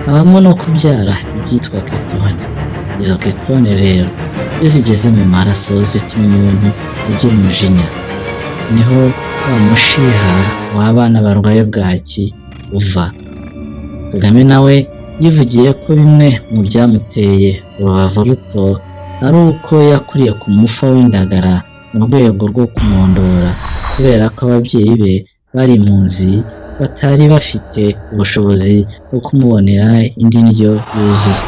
Habamo no kubyara ibyitwa ketone. Izo ketone rero iyo zigeze mu maraso zituma umuntu agira umujinya. Niho wa mushiha w'abana barwaye bwaki uva. Kagame nawe yivugiye ko bimwe mu byamuteye urubavu ruto ari uko yakuriye ku mufa w'indagara mu rwego rwo kumwondora, kubera ko ababyeyi be bari impunzi batari bafite ubushobozi bwo kumubonera indi ndyo yuzuye.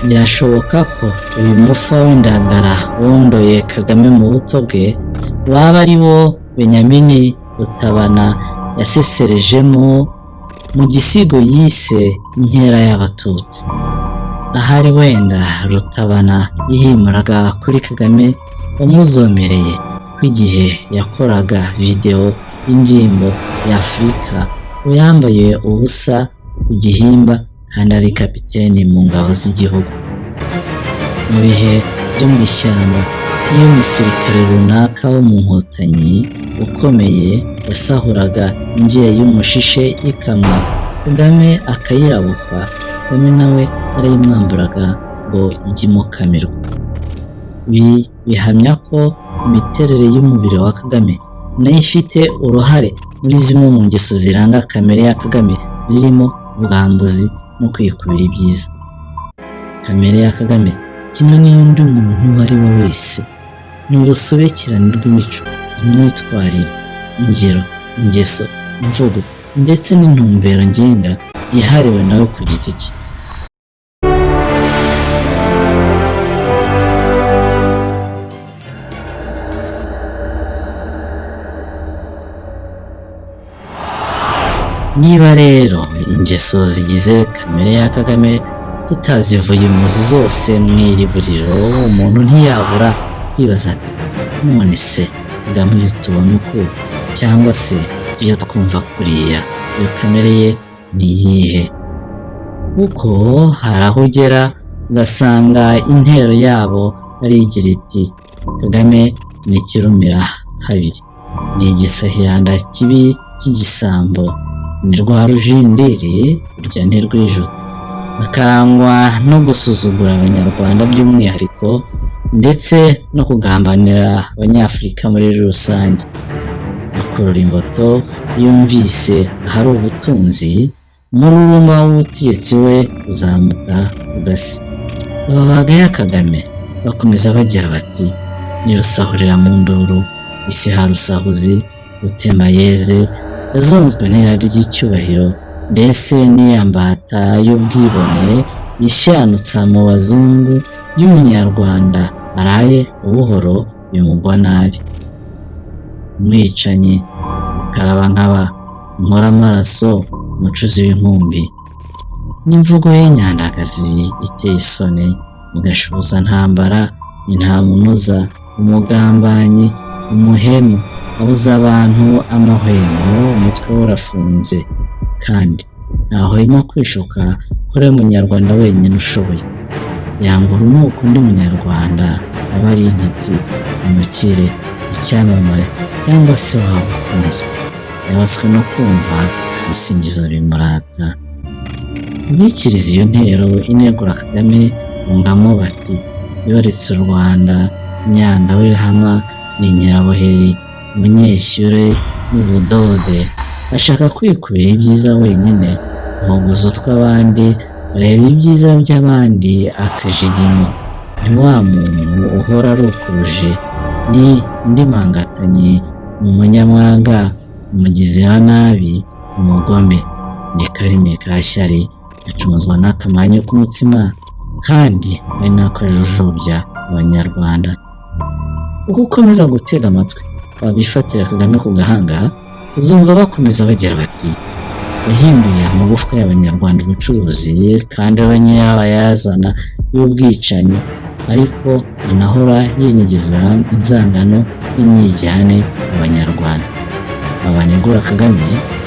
Byashoboka ko uyu mufa w'indagara wondoye Kagame mu buto bwe waba ari wo Benyamini Rutabana yaseserejemo mu gisigo yise Inkera y'Abatutsi. Ahari wenda Rutabana yihimuraga kuri Kagame wamuzomereye ko igihe yakoraga videwo y'indirimbo ya Afurika yambaye ubusa ku gihimba kandi ari kapiteni mu ngabo z'igihugu. Mu bihe byo mu ishyamba, iyo umusirikare runaka wo mu nkotanyi ukomeye yasahuraga imbyeyi y'umushishe ikamwa, Kagame akayirabukwa, Kagame nawe yarayimwamburaga ngo ijye imukamirwa. Ibi bihamya ko imiterere y'umubiri wa Kagame nayo ifite uruhare muri zimwe mu ngeso ziranga kamere ya Kagame, zirimo ubwambuzi no kwikubira ibyiza. Kamere ya Kagame kimwe n'iy'undi muntu uwo ari we wese ni urusobekerane rw'imico, imyitwarire, ingero, ingeso, imvugo ndetse n'intumbero ngenga byihariwe nawe ku giti cye. Niba rero ingeso zigize kamere ya Kagame tutazivuye imuzi zose mu iriburiro, umuntu ntiyabura kwibaza ati none se Kagame uyu tubona uku cyangwa se tujya twumva kuriya, iyo kamere ye ni iyihe? Kuko hari aho ugera ugasanga intero yabo ari igira iti Kagame ni ikirumira habiri, ni igisahiranda kibi cy'igisambo, ni rwa rujindiri rurya ntirwijute, bakarangwa no gusuzugura Abanyarwanda by'umwihariko ndetse no kugambanira Abanyafurika muri rusange. Akurura ingoto yumvise ahari ubutunzi, umururumba w'ubutegetsi we uzamuta ku gasi. Aba bagaya Kagame bakomeza bagira bati nirusahurira mu nduru, isi harusahuzi, rutemayeze, yazonzwe n'irari ry'icyubahiro, mbese n'iyambata y'ubwibone yishyanutsa mu bazungu y'umunyarwanda araye ubuhoro bimugwa nabi. Umwicanyi, Rukarabankaba, inkoramaraso, umucuzi w'inkumbi. N'imvugo ye nyandagazi iteye isoni, igashoza ntambara, intamunoza, umugambanyi, umuhemu, abuza abantu amahwemo, umutwe we urafunze, kandi ntahwema kwishuka ko ari we munyarwanda wenyine ushoboye. Yanga urunuka undi munyarwanda aba ari intiti, umukire, icyamamare cyangwa se waba ukunzwe. Yabaswe no kumva ibisingizo bimurata. Abikiriza iyo ntero inegura Kagame bungamo bati yoretse u Rwanda, Nyanda w'Ihama ni Nyirabuheri, umunyeshyure n'ubudode, ashaka kwikubira ibyiza wenyine, ahuguza utw'abandi, areba ibyiza by'abandi akajiginywa. Ni wa muntu uhora arukuruje, ni ndimangatanyi, ni umunyamwaga, umugizi wa nabi, umugome, ni karimi ka shyari, acumuzwa n'akamanyu k'umutsima, kandi ari nako ajujubya Abanyarwanda. Uko ukomeza gutega amatwi ababifatira Kagame ku gahanga, uzumva bakomeza bagira bati yahinduye amagufwa y'Abanyarwanda ubucuruzi, kandi aba nyirabayazana y'ubwicanyi, ariko anahora yinyigiza inzangano n'imyijyane mu Banyarwanda. Abanegura Kagame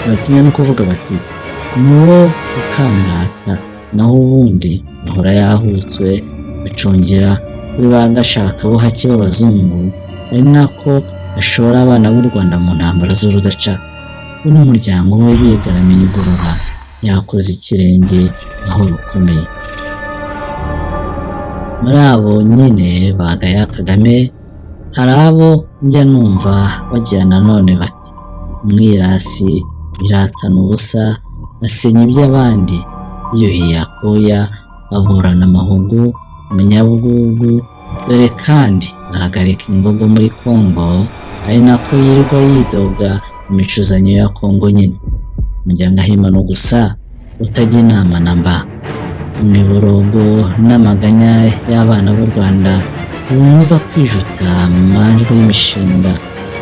batinya no kuvuga bati ni uwo gukangata, naho ubundi ahora yahutswe, acungira kuri ba gashakabuhake b'abazungu, ari nako ashora abana b'u Rwanda mu ntambara z'urudaca. We n'umuryango we bigaramiye igorora, yakoze ikirenge aho rukomeye. Muri abo nyine bagaya Kagame, hari abo njya numva bagira nanone bati: "Umwirasi wiratana ubusa, asenya iby'abandi, yiyuhiye akuya, aburana amahugu, umunyabugugu, dore kandi aragarika ingogo muri Kongo, ari nako yirirwa yidoga imicuzanyo ya Kongo nyine, umunyagahimano gusa utajya inama na mba." Imiborogo n'amaganya y'abana b'u Rwanda bimubuza kwijuta mu manjwe y'imishinga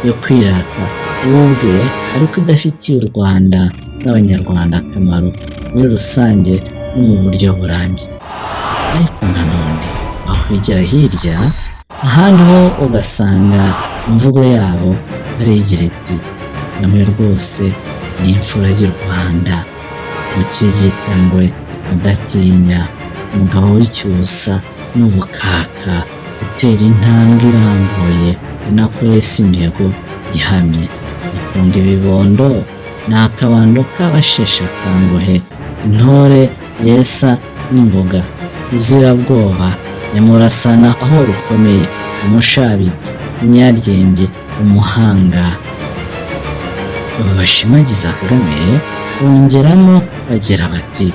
yo kwirata we ubwe, ariko idafitiye u Rwanda n'Abanyarwanda akamaro muri rusange no mu buryo burambye. Ariko nanone wakwigira hirya ahandi ho, ugasanga imvugo yabo ari igira iti: "Kagame rwose ni imfura y'u Rwanda, mukigitangwe udatinya, umugabo w'icyusa n'ubukaka, utera intambwe irambuye, ni nako yesa imihigo ihamye, akunda ibibondo, ni akabando k'abasheshe akanguhe, intore yesa n'ingoga, uzirabwoba, nyamurasana aho rukomeye, umushabitsi, inyaryenge, umuhanga." Aba bashimagiza Kagame bongeramo bagira bati: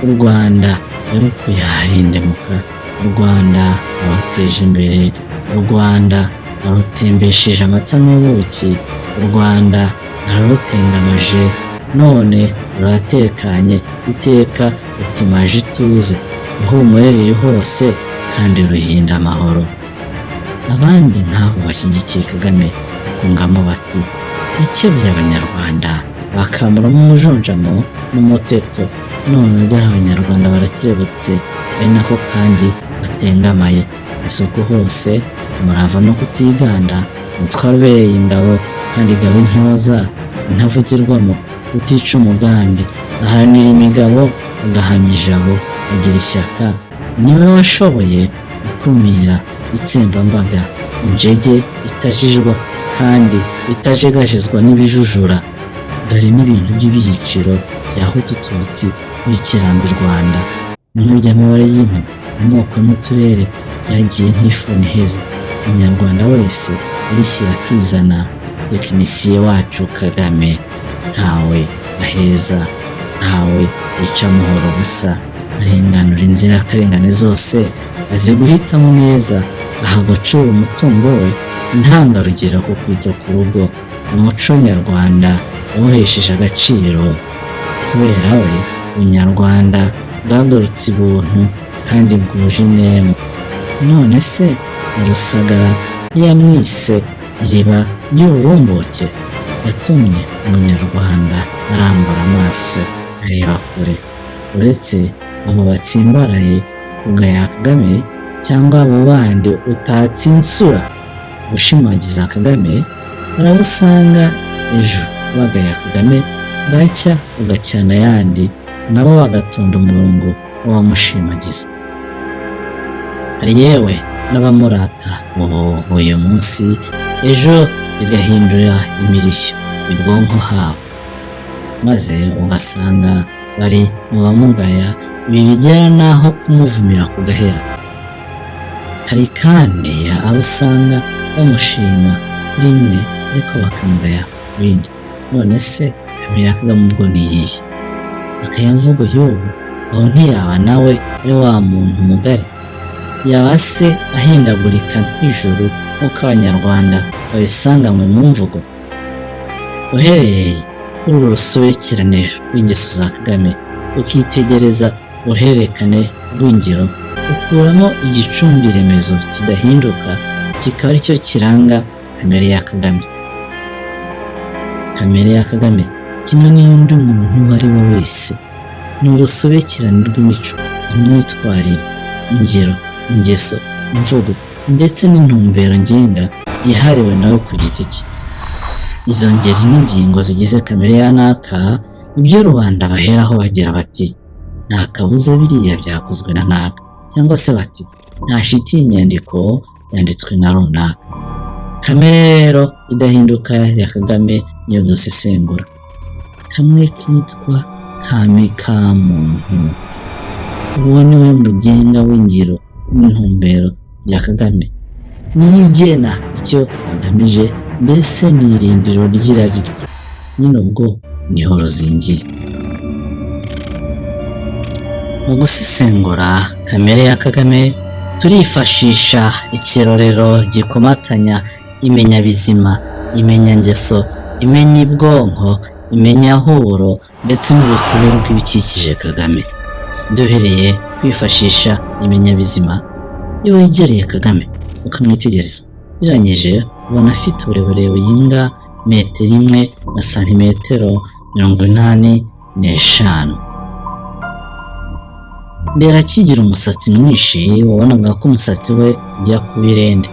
"U Rwanda yarukuye aharindimuka, u Rwanda aruteje imbere, u Rwanda arutembesheje amata n'ubuki, u Rwanda ararutengamaje none ruratekanye, iteka rutimaje ituze, ihumure riri hose kandi ruhinda amahoro." Abandi nk'abo bashyigikiye Kagame bakungamo bati: "Yakebuye Abanyarwanda bakamuramo umujunjamo n'umuteto, none dore Abanyarwanda barakerebutse, ari nako kandi batengamaye, isuku hose, umurava no kutiganda, umutware ubereye ingabo kandi ingabo intyoza, intavugirwamo, utica umugambi, aharanira imigabo agahamya ijabo, agira ishyaka, niwe washoboye gukumira itsembambaga, injege itajijwa kandi itajegajezwa n'ibijujura, dore n'ibintu by'ibyiciro bya Hutu-Tutsi bikiranga i Rwanda, bimwe by'amabara y'impu, amoko n'uturere byagiye nk'ifuni iheze, Umunyarwanda wese arishyira akizana, tekinisiye wacu Kagame ntawe aheza, ntawe yica muhoro ubusa, arenganura inzirakarengane zose, azi guhitamo neza, aha agaciro umutungo we, intangarugero ku kwita ku rugo, umuco nyarwanda yawuhesheje agaciro, kubera we Ubunyarwanda bwagarutse ibuntu kandi bwuje inema. None se Rusagara ntiyamwise iriba ry'uburumbuke? Yatumye Umunyarwanda arambura amaso areba kure." Uretse abo batsimbaraye kugaya Kagame cyangwa abo bandi utatsinsura gushimagiza Kagame, hari abo usanga ejo bagaya Kagame, bwacya ugacyana ayandi nabo bagatonda umurongo w'abamushimagiza. Hari yewe n'abamurata ubu uyu munsi, ejo zigahindura imirishyo ibwonko habo, maze ugasanga bari mu bamugaya, ibi bigera n'aho kumuvumira ku gahera. Hari kandi abo usanga bamushima kuri bimwe ariko bakamugaya ku bindi. None se kamere ya Kagame ubwo ni iyihe? Akayamvugo y'ubu aho ntiyaba nawe ari wa muntu mugari? Yaba se ahindagurika nk'ijuru nk'uko Abanyarwanda babisanganywe mu mvugo? Uhereye kuri uru rusobekerane rw'ingeso za Kagame, ukitegereza uruhererekane rw'ingiro, ukuramo igicumbi remezo kidahinduka, kikaba aricyo kiranga kamere ya Kagame. Kamere ya Kagame, kimwe n'iy'undi muntu uwo ari we wese, ni urusobekerane rw'imico, imyitwarire, ingero, ingeso, imvugo ndetse n'intumbero ngenga byihariwe nawe ku giti cye. Izo ngeri n'ingingo zigize kamere ya naka nibyo rubanda baheraho bagira bati: "Nta kabuza biriya byakozwe na naka," cyangwa se bati: "Nta shiti iyi nyandiko yanditswe na runaka." Kamere rero idahinduka ya Kagame niyo dusesengura, kamwe kitwa Kami ka muntu. Uwo ni we mugenga w'ingiro n'intumbero bya Kagame, niyo igena icyo agamije, mbese ni irindiro ry'irari rye nyine, ubwo niho ruzingiye. Mu gusesengura kamere ya Kagame turifashisha ikirorero gikomatanya imenyabizima, imenyangeso, imenyabwonko, imenyahuro ndetse n'urusobe rw'ibikikije Kagame. Duhereye kwifashisha imenyabizima, iyo wegereye Kagame ukamwitegereza ugereranyije, ubona afite uburebure burenga metero 1 na santimetero 85. Mbere akigira umusatsi mwinshi, wabonaga ko umusatsi we ujya kuba irende,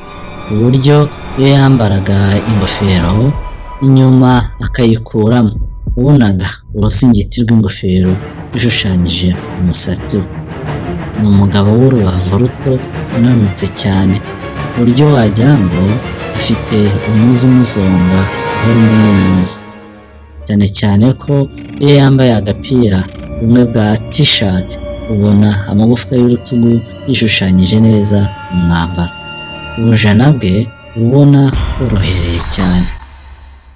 ku buryo iyo yambaraga ingofero inyuma akayikuramo, wabonaga urusingiti rw'ingofero rushushanyije umusatsi we. Ni umugabo w'urubavu ruto unanutse cyane, ku buryo wagira ngo afite umuzi umuzonga uhora umunyunyuza, cyane cyane ko iyo yambaye agapira bumwe bwa t-shirt ubona amagufwa y'urutugu yishushanyije neza mu mwambaro. Ubujana bwe uba ubona bworohereye cyane.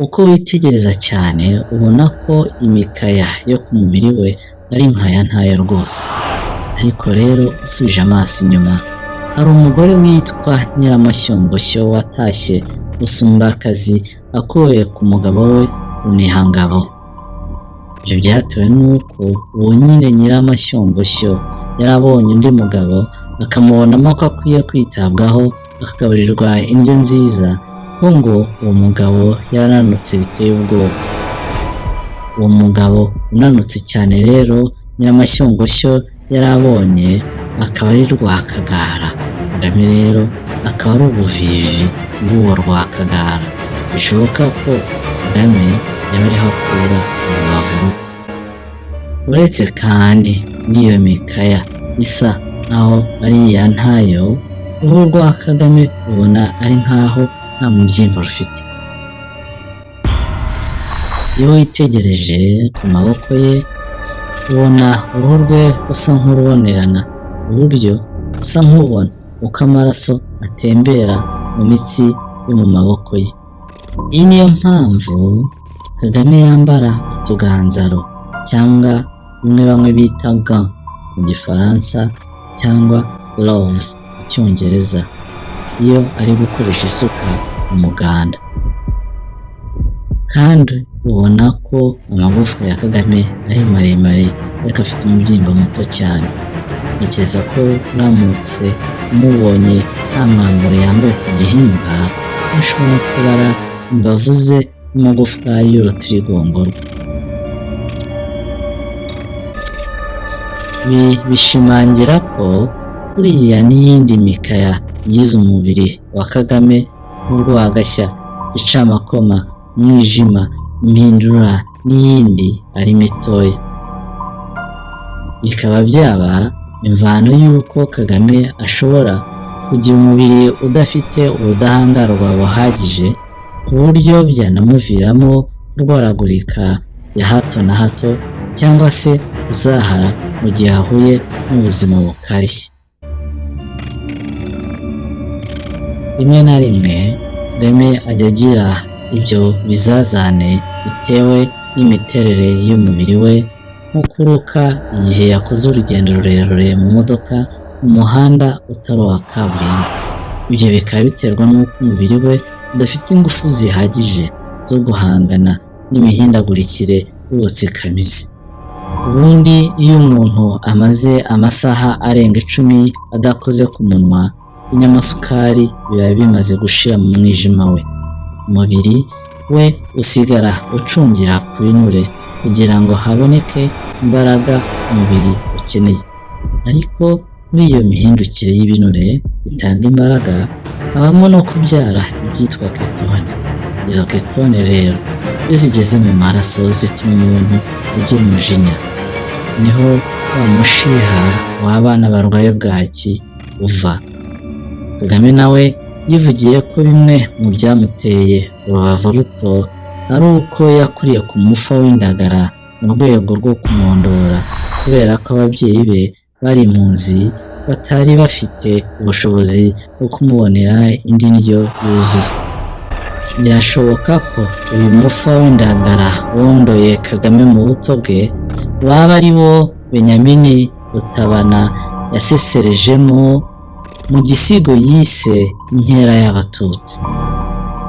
Uko witegereza cyane ubona ko imikaya yo ku mubiri we ari nkaya ntayo rwose. Ariko rero usubije amaso inyuma, hari umugore witwa Nyiramashyongoshyo watashye Busumbakazi akuye ku mugabo we Runihangabo. Ibyo byatewe n'uko uwo nyine Nyiramashyongoshyo yarabonye undi mugabo, akamubonamo ko akwiye kwitabwaho akagaburirwa indyo nziza, ko ngo uwo mugabo yarananutse biteye ubwoba. Uwo mugabo unanutse cyane rero Nyiramashyongoshyo yarabonye akaba ari Rwakagara. Kagame rero akaba ari ubuvivi bw'uwo Rwakagara. Bishoboka ko Kagame yaba ariho akura urubavu ruto. Uretse kandi n'iyo mikaya isa nkaho ari iya ntayo, uruhu rwa Kagame ubona ari nkaho nta mubyimba rufite. Iyo witegereje ku maboko ye, ubona uruhu rwe rusa nk'urubonerana, ku buryo usa nk'ubona uko amaraso atembera mu mitsi yo mu maboko ye. Iyi niyo mpamvu Kagame yambara utuganzaro, cyangwa bimwe bamwe bita gants mu gifaransa cyangwa gloves mu cyongereza, iyo ari gukoresha isuka mu muganda. Kandi ubona ko amagufwa ya Kagame ari maremare ariko afite umubyimba muto cyane. Ntekereza ko uramutse umubonye nta mwambaro yambaye ku gihimba, ushobora kubara imbavu ze n'amagufwa y'urutirigongo rwe. Ibi bishimangira ko buriya n'iyindi mikaya igize umubiri wa Kagame nk'urwagashya, gicamakoma, umwijima, impindura n'iyindi ari mitoya. Bikaba byaba imvano y'uko Kagame ashobora kugira umubiri udafite ubudahangarwa buhagije, ku buryo byanamuviramo kurwaragurika ya hato na hato cyangwa se kuzahara mu gihe ahuye n'ubuzima bukarishye. Rimwe na rimwe Kagame ajya agira ibyo bizazane bitewe n'imiterere y'umubiri we, nko kuruka igihe yakoze urugendo rurerure mu modoka mu muhanda utari uwa kaburimbo. Ibyo bikaba biterwa n'uko umubiri we udafite ingufu zihagije zo guhangana n'imihindagurikire y'ubutsikamizi. Ubundi iyo umuntu amaze amasaha arenga 10 adakoze ku munwa, ibinyamasukari biba bimaze gushira mu mwijima we. Umubiri we usigara ucungira ku binure kugira ngo haboneke imbaraga umubiri ukeneye. Ariko muri iyo mihindukire y'ibinure bitanga imbaraga, habamo no kubyara ibyitwa ketone. Izo ketone rero iyo zigeze mu maraso zituma umuntu agira umujinya. Niho wa mushiha w'abana barwaye bwaki uva. Kagame nawe yivugiye ko bimwe mu byamuteye urubavu ruto ari uko yakuriye ku mufa w'indagara mu rwego rwo kumwondora, kubera ko ababyeyi be bari impunzi batari bafite ubushobozi bwo kumubonera indi ndyo yuzuye. Byashoboka ko uyu mufa w'indagara wondoye Kagame mu buto bwe waba ari wo Benyamini Rutabana yaseserejemo mu gisigo yise Inkera y'Abatutsi.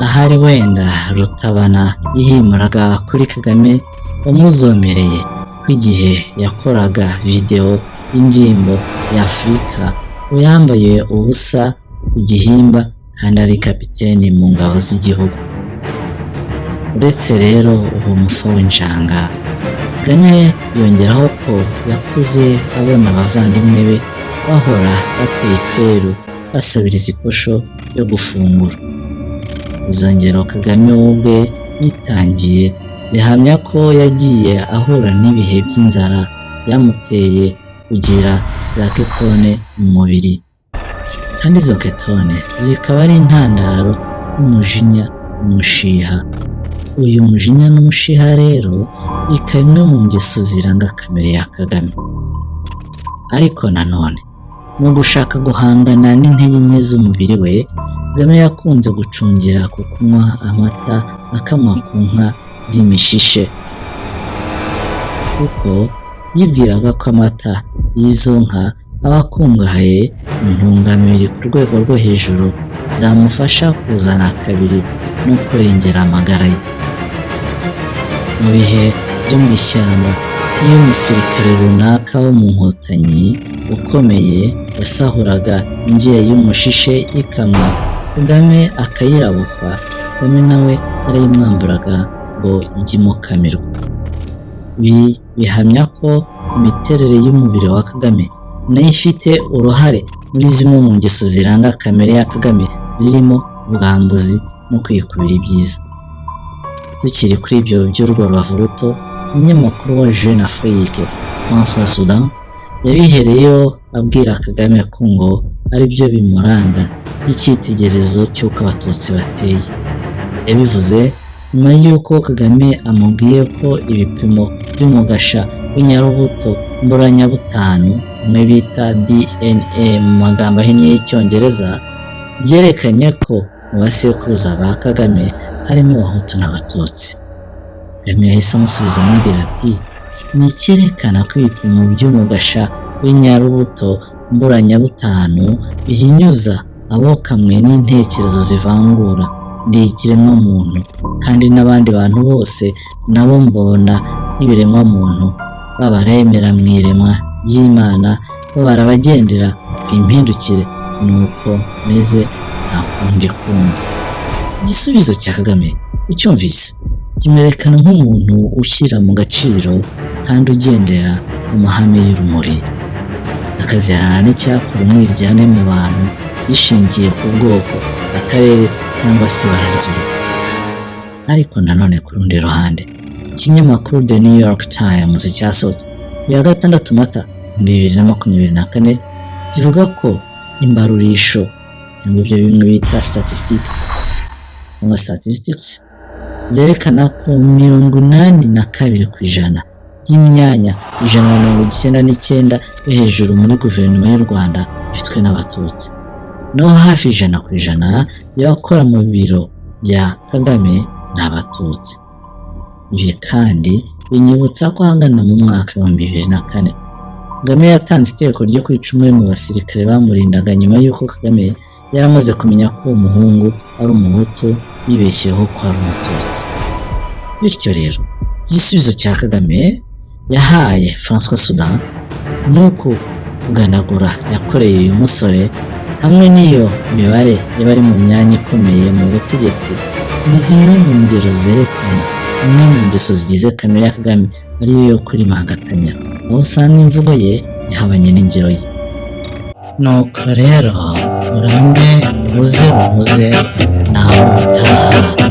Ahari wenda Rutabana yihimuraga kuri Kagame wamuzomereye ko igihe yakoraga videwo y'indirimbo ya Afurika ngo yambaye ubusa ku gihimba kandi ari kapiteni mu ngabo z'igihugu. Uretse rero uwo mufa w'injanga, Kagame yongeraho ko yakuze abona abavandimwe be bahora bateye iperu basabiriza iposho yo gufungura. Izo ngero Kagame we ubwe yitangiye zihamya ko yagiye ahura n'ibihe by'inzara byamuteye kugira za ketone mu mubiri, kandi izo ketone zikaba ari intandaro y'umujinya n'umushiha. Uyu mujinya n'umushiha rero bikaba imwe mu ngeso ziranga kamere ya Kagame. Ariko nanone mu gushaka guhangana n'intege nke z'umubiri we, Kagame yakunze gucungira ku kunywa amata akamwa ku nka z'imishishe, kuko yibwiraga ko amata y'izo nka aba akungahaye mu ntungamubiri ku rwego rwo hejuru zamufasha kuzana akabiri no kurengera amagara ye. Mu bihe byo mu ishyamba, iyo umusirikare runaka wo mu Nkotanyi ukomeye yasahuraga imbyeyi y'umushishe ikamwa, Kagame akayirabukwa, Kagame nawe yarayimwamburaga ngo ijye imukamirwa. Ibi bihamya ko imiterere y'umubiri wa Kagame nayo ifite uruhare muri zimwe mu ngeso ziranga kamere ya Kagame, zirimo ubwambuzi no kwikubira ibyiza. Tukiri kuri ibyo by'urwo rubavu ruto, umunyamakuru wa Jeune Afrique François Soudan yabihereyeho abwira Kagame ko ngo aribyo bimuranga nk'icyitegererezo cy'uko Abatutsi bateye. Yabivuze nyuma y'uko Kagame amubwiye ko ibipimo by'umugasha w'inyarubuto mburanyabutanu, umwe bita DNA mu magambo ahinnye y'Icyongereza, byerekanye ko mu basekuruza ba Kagame harimo Abahutu n'Abatutsi. Kagame yahise amusubiza amubwira ati: "Ni icyerekana ko ibipimo by'umugasha w'inyarubuto mburanyabutanu bihinyuza abokamwe n'intekerezo zivangura. Ndi ikiremwamuntu kandi n'abandi bantu bose nabo mbabona nk'ibiremwamuntu, baba abaremera mu iremwa ry'Imana, baba abagendera ku impindukire, ni uko meze, nta kundi kundi." Igisubizo cya Kagame ucyumvise kimwerekana nk'umuntu ushyira mu gaciro kandi ugendera mu mahame y'urumuri, akazirana n'icyakura umwiryane mu bantu gishingiye ku bwoko, akarere cyangwa se ibara ry'uruhu. Ariko nanone ku rundi ruhande, ikinyamakuru The New York Times cyasohotse ku ya 6 Mata 2024 kivuga ko imbarurisho cyangwa ibyo bimwe bita statistic cyangwa statistics zerekana ko 82% by'imyanya 199 yo hejuru muri guverinoma y'u Rwanda ifitwe n'Abatutsi, naho hafi 100% y'abakora mu biro bya Kagame ni Abatutsi. Ibi kandi binyibutsa ko ahagana mu mwaka wa 2004 Kagame yatanze itegeko ryo kwica umwe mu basirikare bamurindaga, nyuma y'uko Kagame yari amaze kumenya ko uwo muhungu ari Umuhutu yibeshyeho ko ari Umututsi. Bityo rero igisubizo cya Kagame yahaye François Soudan ni uko kuganagura yakoreye uyu musore hamwe n'iyo mibare y'abari mu myanya ikomeye mu butegetsi ni zimwe mu ngero zerekana imwe mu ngeso zigize kamere ya Kagame, ariyo yo kurimangatanya, aho usanga imvugo ye ihabanye n'ingiro ye. Nuko rero murambe ubuze umuze naho utaha.